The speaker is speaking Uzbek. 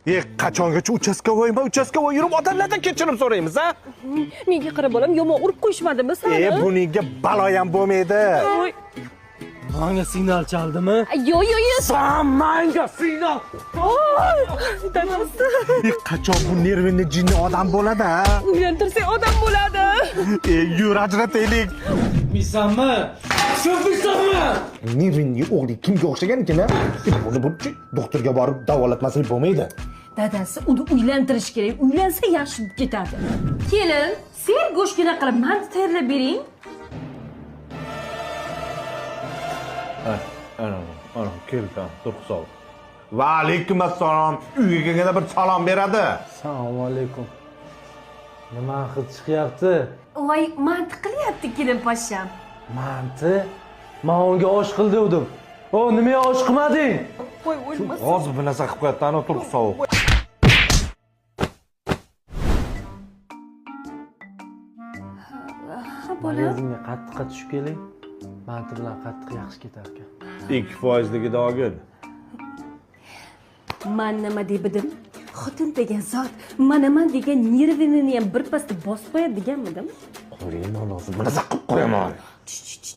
Qachongacha uchastkovoyman, uchastkovoy yurib odamlardan kechirim so'raymiz, a? Menga qara bolam, yomon urib qo'yishmadimi sani? Buningga balo ham bo'lmaydi. Voy. Manga signal chaldimi? Yo, yo, yo. San manga signal. Voy, dadasi. Qachon bu nervini jinni odam bo'ladi, a? Uylantirsang odam bo'ladi. Yur ajrataylik. Tushunmaysanmi? Tushunmaysanmi? Nervini o'g'li kimga o'xshagan ekan, a? Buni bu doktorga borib davolatmasak bo'lmaydi. Dadasi, uni uylantirish kerak. Uylansa yaxshi bo'lib ketadi. Kelin, sen go'shtgina qilib manti tayyorlab bering. Ana, ana keldi, turqsov. Va alaykum assalom. Uyga kelganda bir salom beradi. Assalomu alaykum. Nima hid chiqyapti? Voy, manti qilyapti kelin poshsham. Manti? Men unga osh qil degandim. O, nimaga osh qilmading? Voy, o'lmasin. Hozir bir narsa qilib qo'yapti, ana turqsov. Ha, bolam. Magazinga qattiqqa tushib keling. Manti bilan qattiq yaxshi ketar ekan. 2%ligida olgin. Man nima dedim? Xotin degan zot manaman degan nervini ham birpasda bosib qo'yadi deganmidim? Qo'lingni hozir bir narsa qilib qo'yaman. Ch, ch, ch.